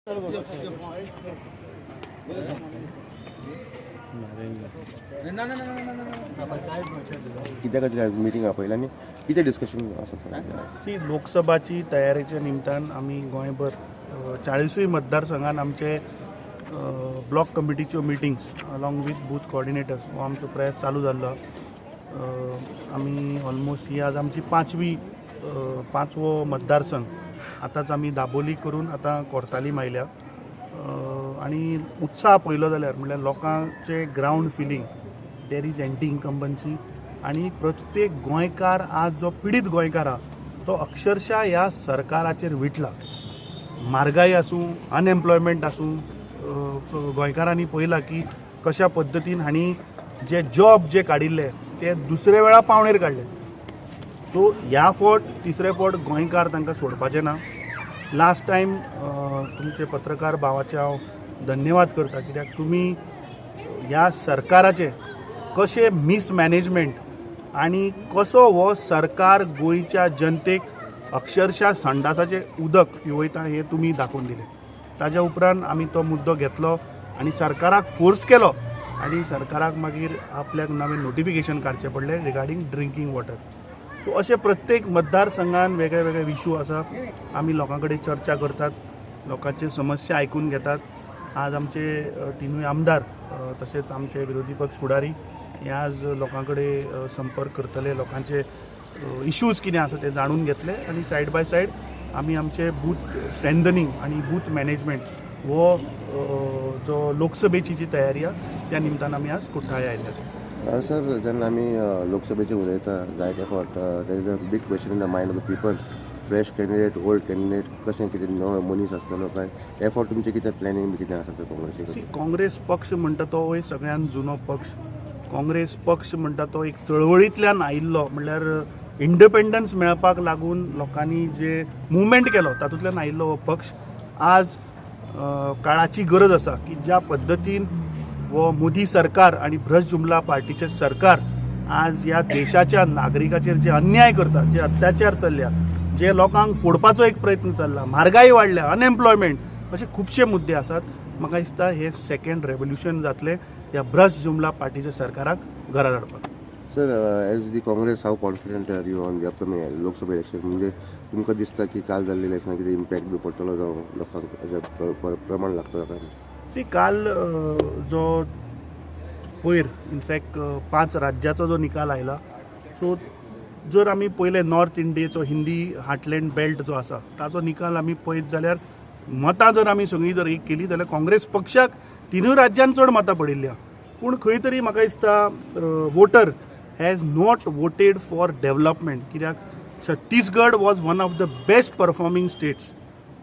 कित्या खातीर मिटींग आपयला आनी कितें डिस्कशन आसा सर? सी, लोकसभाची तयारेच्या निमतान आमी गोंयभर 40ूय मतदारसंघान आमचे block कमिटीच्यो meetings along with booth coordinators हो आमचो प्रयास चालू जाल्लो आहा. आमी ऑलमोस्ट ही आज आमची पांचवो मतदारसंघ. आतांच आमी दाबोली करून आतां कोर्तालीम आयल्या आनी उत्साह पळयलो जाल्यार म्हणल्यार लोकांचे ground feeling, there is anti incumbency आनी प्रत्येक गोंयकार आज जो पिडीत गोंयकार आहा तो अक्षरशः ह्या सरकाराचेर विटला. म्हारगाय आसूं, अनएम्प्लॉयमेंट आसूं, गोंयकारांनी पळयलां की कशा पद्दतीन हांणी जे जॉब जे काडिल्ले ते दुसरे वेळा पावणेर काडले. सो ह्या फावट, तिसरे फावट गोंयकार तांकां सोडपाचे ना. लास्ट टायम तुमचे पत्रकार भावाचे हांव धन्यवाद करता, कित्याक तुमी ह्या सरकाराचें कशें मिसमॅनेजमेंट आनी कसो हो सरकार गोंयच्या जनतेक अक्षरशः संडासाचें उदक पिवयता हें तुमी दाखोवन दिलें. ताज्या उपरांत आमी तो मुद्दो घेतलो आनी सरकाराक फोर्स केलो आनी सरकाराक मागीर आपल्याक नवें नोटिफिकेशन काडचें पडलें रिगार्डींग ड्रिंकींग वॉटर. सो अशे प्रत्येक मतदारसंघान वेगळे वेगळे इशू आसा. आमी लोकां कडेन चर्चा करतात, लोकांचे समस्या आयकून घेतात. आज आमचे तिनूय आमदार तशेंच आमचे विरोधी पक्ष फुडारी हे आज लोकां कडेन संपर्क करतले, लोकांचे इश्यूज कितें आसा ते जाणून घेतले आनी सायड बाय सायड आमी आमचे बूथ स्ट्रेंथनिंग आनी बूथ मॅनेजमेंट हो जो लोकसभेची जी तयारी आसा त्या निमतान आमी आज कुठ्ठाळे आयिल्ले आसा. सर, जेन्ना आमी लोकसभेचे उलयता जायते फावट, there is a big question in the mind of the people, fresh candidate, old candidate, कशें कितें नवो मनीस आसतलो काय? हे फावट तुमचें कितें प्लॅनिंग बी कितें आसा सर काँग्रेसी? सी, काँग्रेस पक्ष म्हणटा तो एक सगळ्यात जुनो पक्ष. काँग्रेस पक्ष म्हणटा तो एक चळवळींतल्यान आयिल्लो, म्हणल्यार इंडिपेंडन्स मेळपाक लागून लोकांनी जे मुवमेंट केलो तातूंतल्यान आयिल्लो हो पक्ष. आज काळाची गरज आसा की ज्या पद्दतीन हो मोदी सरकार आनी भ्रष्ट जुमला पार्टीचें सरकार आज ह्या देशाच्या नागरिकाचेर जे अन्याय करता, जे अत्याचार चल्ल्या, जे लोकांक फोडपाचो एक प्रयत्न चल्ला, म्हारगाय वाडल्या, अनएम्प्लॉयमेंट, असे खुबशे मुद्दे आसात. म्हाका दिसता हे सेकंड रेवोल्युशन जातलें ह्या भ्रष्ट जुमला पार्टीच्या सरकाराक घरा धाडपाक. Sir, as the Congress, how confident are you on the upcoming Lok Sabha election? म्हणजे तुमकां दिसता की काल जाल्ले इलेक्शनाक कितें इम्पॅक्ट बी पडटलो जावं लोकांक अशें प्रमाण लागतलो काय? सी, काल जो पयर इनफॅक्ट पांच राज्याचो जो निकाल आयला, सो जर आमी पयले नॉर्थ इंडियेचो हिंदी हार्टलँड बेल्ट जो आसा ताचो निकाल आमी पळयत जाल्यार मतां जर आमी सगळीं जर एक केली जाल्यार काँग्रेस पक्षाक तिनूय राज्यान चड मतां पडिल्लीं आहा. पूण खंय तरी म्हाका दिसता voter has not voted for development, कित्याक Chhattisgarh was one of the best performing states.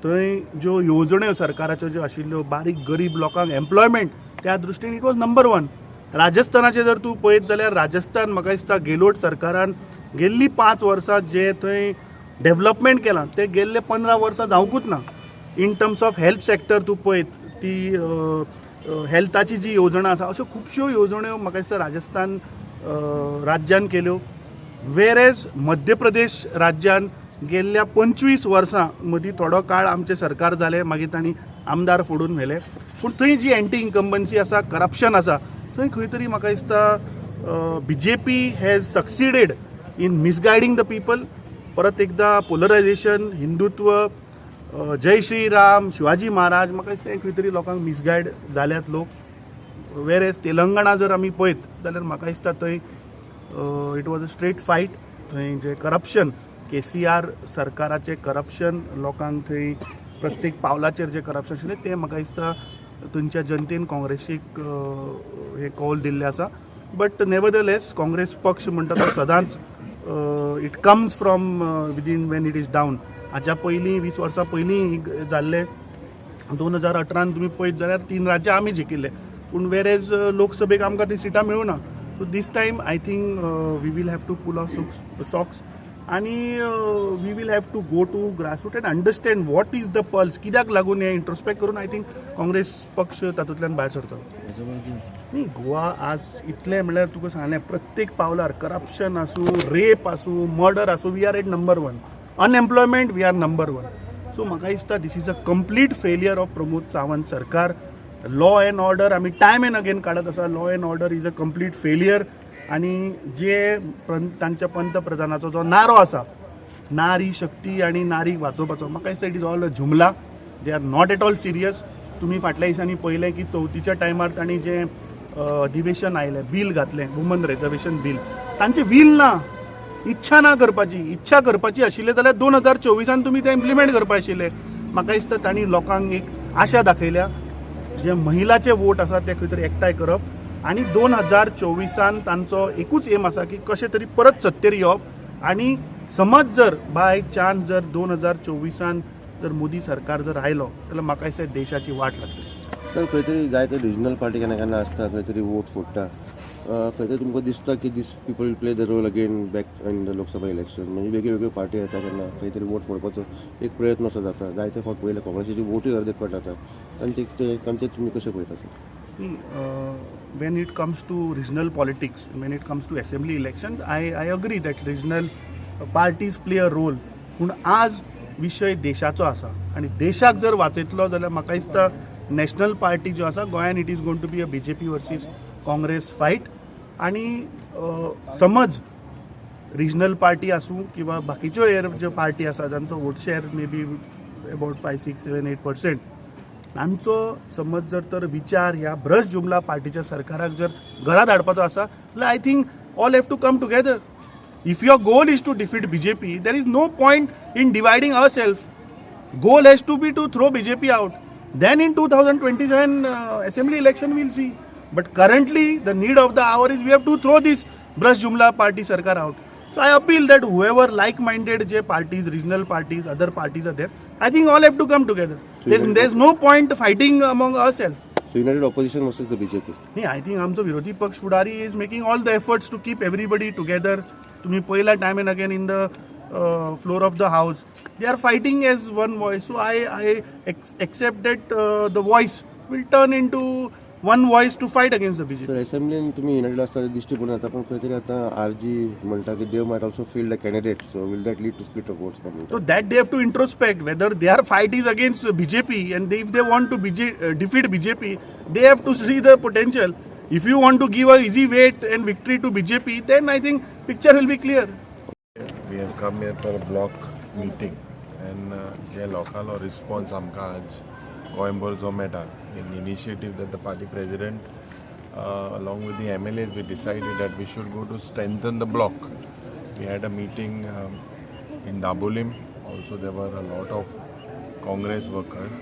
थंय ज्यो येवजण्यो सरकाराच्यो ज्यो आशिल्ल्यो बारीक गरीब लोकांक एम्प्लॉयमेंट, त्या दृश्टीन it was number one. राजस्थानाचें जर तूं पळयत जाल्यार राजस्थान म्हाका दिसता गेलोट सरकारान गेल्ली 5 वर्सां जे थंय डेव्हलपमेंट केलां तें गेल्ले 15 वर्सां जावंकूच ना. In terms of health sector तूं पळयत ती हेल्थाची जी येवजण आसा, अश्यो खुबश्यो येवजण्यो म्हाका दिसता राजस्थान राज्यान केल्यो. वेर एज मध्य प्रदेश राज्यान गेल्ल्या 25 वर्सां मदीं थोडो काळ आमचें सरकार जालें, मागीर तांणी आमदार फोडून व्हेले, पूण थंय जी एंटी इन्कम्बन्सी आसा, करप्शन आसा, थंय खंय तरी म्हाका दिसता BJP has succeeded in misguiding the people. परत एकदां पोलरायझेशन, हिंदुत्व, जय श्री राम, शिवाजी महाराज, म्हाका दिसता हें खंय तरी लोकांक मिसगायड जाल्यात लोक. वेर एज तेलंगणा जर आमी पळयत जाल्यार म्हाका दिसता थंय it was a straight fight. थंय जे करप्शन, केसीआर सरकाराचें करप्शन, लोकांक थंय प्रत्येक पावलाचेर जें करप्शन आशिल्लें तें म्हाका दिसता थंयच्या जनतेन काँग्रेसीक हें कौल दिल्लें आसा. बट नेवरदलेस काँग्रेस पक्ष म्हणटा तो सदांच it comes from within when it is down. हाच्या पयलीं 20 वर्सां पयलीं जाल्लें, 2018न तुमी पळयत जाल्यार तीन राज्यां आमी जिखिल्ले, पूण वेर एज लोकसभेक आमकां ती सिटां मेळूं ना. So this time I think we will have to pull off socks आनी we will have to go to grassroot and understand what is the pulse. कित्याक लागून हें इंट्रोस्पेक्ट करून I think Congress पक्ष तातूंतल्यान भायर सरतलो. न्ही, गोवा आज इतलें म्हणल्यार तुका सांगलें, प्रत्येक पावलार करप्शन आसूं, रेप आसूं, मर्डर आसूं, we are at number one. Unemployment, we are number one. So so म्हाका दिसता this is a complete failure of Pramod Sawant सरकार. लॉ अँड ऑर्डर आमी टायम अँड अगेन काडत आसा. Law and order is a complete failure. आनी जे तांच्या पंतप्रधानाचो जो नारो आसा, नारी शक्ती आनी नारीक वाचोवपाचो, म्हाका दिसता it is all a जुमला. They are not at all serious. तुमी फाटल्या दिसांनी पळयलें की चवथीच्या टायमार तांणी जें अधिवेशन आयलें, बील घातलें, वुमन रिजर्वेशन बील. तांचे वील ना, इच्छा ना करपाची. इच्छा करपाची आशिल्लें जाल्यार 2024न तुमी तें इम्प्लिमेंट करपा आशिल्लें. म्हाका दिसता तांणी लोकांक एक आशा दाखयल्या, जे महिलाचे वोट आसा ते खंय तरी एकठांय करप आनी 2024न तांचो एकूच एम आसा की कशें तरी परत सत्तेर येवप. आनी समज जर बाय चान्स जर 2024न जर मोदी सरकार जर आयलो जाल्यार म्हाका दिसता देशाची वाट लागतली. सर, खंय तरी जायते रिजनल पार्टी केन्ना केन्ना आसता, खंय तरी वोट फोडटा. खंय तरी तुमकां दिसता की these people play the role again back in the Lok Sabha election? म्हणजे वेगळी वेगळी पार्टी येता, केन्ना खंय तरी वोट फोडपाचो एक प्रयत्न असो जाता. जायते फावट पयले काँग्रेसीची वोटूय अर्दे कट जाता. तांचे ते तांचे तुमी कशें पळयता sir? When it comes to regional politics, when it comes to assembly elections, I agree that regional parties play a role. पूण आज विशय देशाचो आसा आनी देशाक जर वाचयतलो जाल्यार म्हाका दिसता नॅशनल पार्टी ज्यो आसा गोंयान, it is going to be a BJP versus Congress fight. आनी समज रिजनल पार्टी आसूं किंवा बाकीच्यो हेर ज्यो पार्टी आसा जांचो vote share may be about 5, 6, 7, 8%, तांचो समज जर तर विचार ह्या भ्रश्ट जुमला पार्टीच्या सरकाराक जर घरा धाडपाचो आसा जाल्यार I think all have to come together. If your goal is to defeat BJP, there is no point in dividing ourself. Goal has to be to throw BJP out. Then in 2027 assembly election we'll see. But currently the need of the hour is we have to throw this भ्रश्ट जुमला party सरकार out. So I appeal that whoever like-minded J parties, regional parties, other parties are there, I think all have to come together. There's no point fighting among ourselves. So united opposition versus the BJP. नाही, I think आमचो विरोधी पक्ष फुडारी is making all the efforts to keep everybody together. तुम्ही पयला, time and again in the floor of the house they are fighting as one voice. So I accept that the voice will turn into one voice to fight against the BJP. Sir, असेंब्लीन तुमी United आसता दिश्टी पडून येता, पण खंय तरी आतां R G म्हणटा की they might also field a candidate, so will that lead to split of votes? So that they have to introspect whether their fight is against BJP and if they want to defeat BJP, they have to see the potential. If you want to give a easy weight and victory to BJP, then I think picture will be clear. We have come here for a block meeting and जे लोकांलो response आमकां आज गोंयभर जो मेळटा in initiative that the party president along with the MLAs, we decided that we should go to strengthen the block. We had a meeting in Dabolim. Also, there were a lot of Congress workers,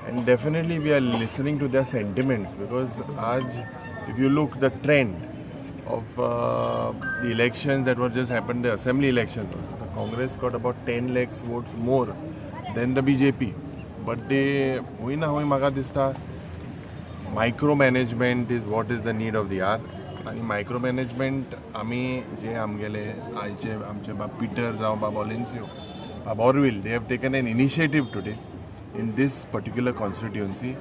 and definitely we are listening to their sentiments because as if you look the trend of the elections that were just happened, the assembly elections, also, the Congress got about 10 lakhs votes more than the BJP. But they, हुंय ना हुंय म्हाका दिसता micro management is what is the need of the hour. आनी micro management आमी जे आमगेले आयचे आमचे बाब Peter जावं बाब ऑलेन्सियो, बाब Orville, they have taken an initiative today in this particular constituency.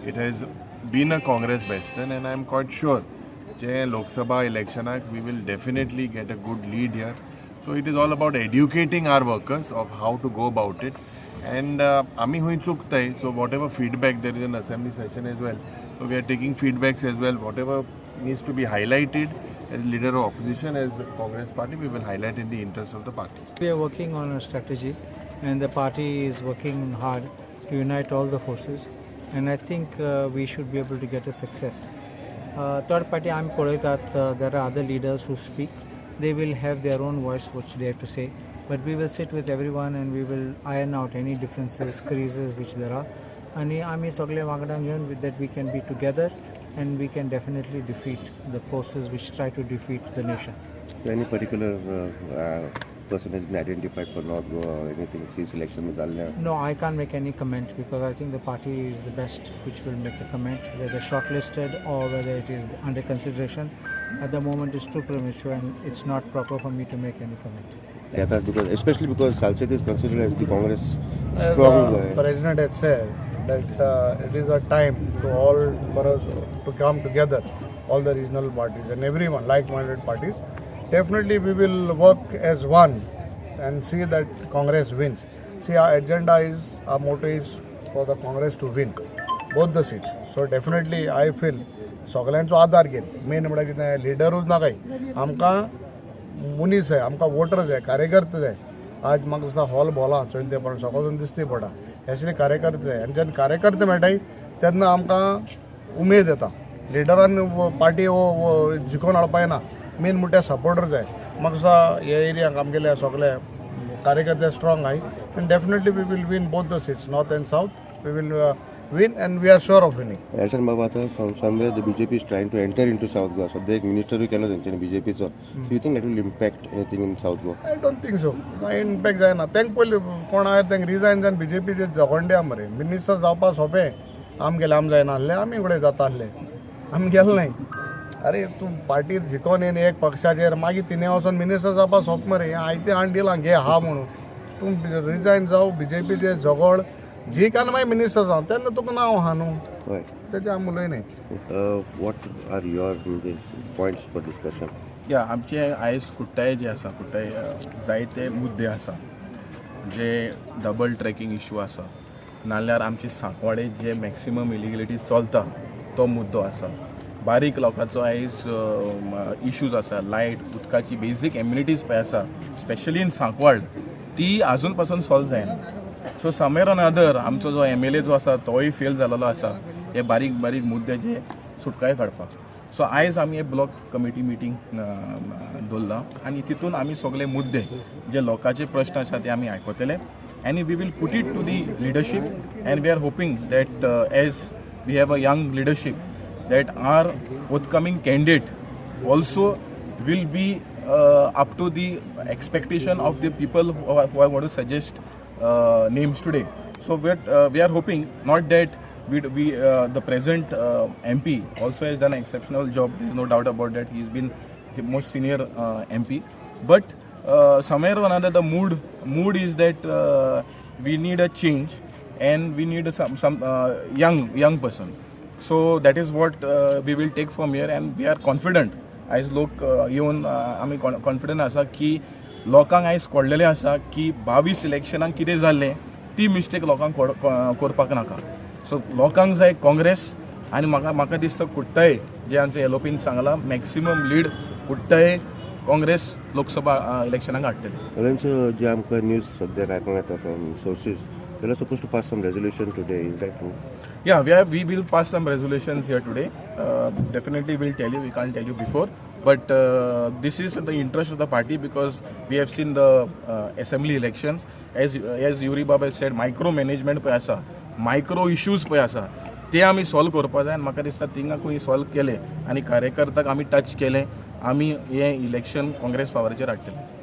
It has been a Congress bastion and I am quite sure J Lok Sabha इलेक्शनाक we will definitely get a good lead here. So it is all about educating our workers of how to go about it. And आमी खंय चुकताय, so whatever feedback there is, an assembly session as well, so we are taking feedbacks as well. Whatever needs to be highlighted as leader of opposition, as Congress party, we will highlight in the interest of the party. We are working on a strategy and the party is working hard to unite all the forces, and I think we should be able to get a success. Third party आमी पळयतात, there are other leaders who speak. They will have their own voice which they have to say, but we will sit with everyone and we will iron out any differences, creases which there are. आनी आमी सगळे वांगडा घेवन with that we can be together and we can definitely defeat the forces which try to defeat the nation. Any particular person has been identified for North Goa or anything selection जाल्लें? No, I can't make any comment because I think the party is the best which will make the comment, whether shortlisted or whether it is under consideration. At the moment, it's too premature and it's not proper for me to make any comment. आता because especially because Salcete is considered as the Congress As strong the president has said that it is a time to all for us to come together, all the regional parties and everyone, like-minded parties. Definitely, we will work as one and see that Congress wins. See, our agenda is, our motto is for the Congress to win both the seats. So definitely I feel सगळ्यांचो आदार घेवन, main म्हळ्यार कितें, लिडरूच नाकाय आमकां, मनीस जाय आमकां, water जाय, कार्यकर्ते जाय. आज म्हाका दिसता हॉल भोला चोयन ते पण सगळो दिसती पडटा. हेसले कार्यकर्ते जाय आनी जेन्ना कार्यकर्ते मेळटाय तेन्ना आमकां उमेद येता. लिडरान पार्टी जिखोवन हाडपा येना, मेन म्हणल्यार सपोर्टर जाय. म्हाका दिसता हे एरियाक आमगेले सगळे कार्यकर्ते स्ट्रॉंग आहाय and definitely we will win both the seats, north and south. We will win and we are sure of winning. Elton बाबा, आतां somewhere the BJP is trying to enter into South Goa. सद्या एक मिनिस्टरूय केलो तेंच्यांनी बीजेपीचो. You think that will impact anything in South Goa? I don't think so. कांय impact जायना. तांकां पयलीं कोण आहा तांकां रिजायन जावन बीजेपीचे झगोंड्या मरे. मिनिस्टर जावपा सोंपें. आम गेले, आम जायना आसले, आमी कडेन जाता आसले, आमी गेले न्हय. अरे, तूं पार्टीर जिकोन येवन एक पक्षाचेर मागीर तिने वचोन मिनिस्टर जावपा सोंप मरे. हें आयतें हाडून दिलां घे हा म्हणून. तूं रिजायन जाव, बीजेपीचे झगड जीक आनी मागीर मिनिस्टर जाव, तेन्ना तुका नांव आहा न्हू. तेजें आमी उलयनाय. What are your points for discussion? या, आमचे आयज कुट्टाय जे आसा, कुट्टाय जायते मुद्दे आसा, जे डबल ट्रॅकिंग इशू आसा, नाल्यार आमचे सांकवाडे जे मॅक्सिमम इलिगलिटी चलता तो मुद्दो आसा. बारीक लोकांचो आयज इश्यूज आसा. लायट, उदकाची बेजीक एम्युनिटीज पळय आसा, स्पेशली इन सांकवाळ, ती आजून पासून सॉल्व जायना. सो समवेर ऑन अदर आमचो जो एमएलए जो आसा तोय फेल जालेलो आसा हे बारीक बारीक मुद्दे जे सुटकाय काडपाक. सो आयज आमी एक ब्लॉक कमिटी मिटींग दवरला आनी तितून आमी सगळे मुद्दे जे लोकांचे प्रश्न आसा ते आमी आयकतले आनी we will put it to the leadership and we are hoping that as we have a young leadership, that our forthcoming candidate also will be up to the expectation of the people who are going to suggest names today. So we are hoping not that we the present MP also has done an exceptional job. There is no doubt about that. He's been the most senior MP, but somewhere or another the mood is that we need a change and we need some young person. So that is what we will take from here and we are confident. आयज लोक येवन आमी confident आसा की लोकांक आयज कळ्ळेलें आसा की 22 इलेक्शनाक कितें जाल्लें, ती मिस्टेक लोकांक करपाक नाका. सो लोकांक जाय काँग्रेस आनी म्हाका दिसता कुट्टाय जे आमचे एलओपीन सांगलां, मॅक्सिमम लीड कुट्टाय काँग्रेस लोकसभा इलेक्शनाक हाडटले. लोरेन्स, जे आमकां न्यूज सद्याक आयकूंक येता from sources, they are supposed to pass some resolution today. Is that true? Yeah, we will pass some resolutions here today. Definitely we'll tell you, we can't tell you before. But this is in the interest of the party because we have seen the assembly elections. As Yuri Baba said, micro management पळय आसा, micro issues पळय आसा, ते आमी solve करपा जाय. आनी म्हाका दिसता थिंगा खंय सॉल्व केले आनी कार्यकर्त्याक आमी टच केले, आमी हें इलेक्शन काँग्रेस पावराचेर हाडटले.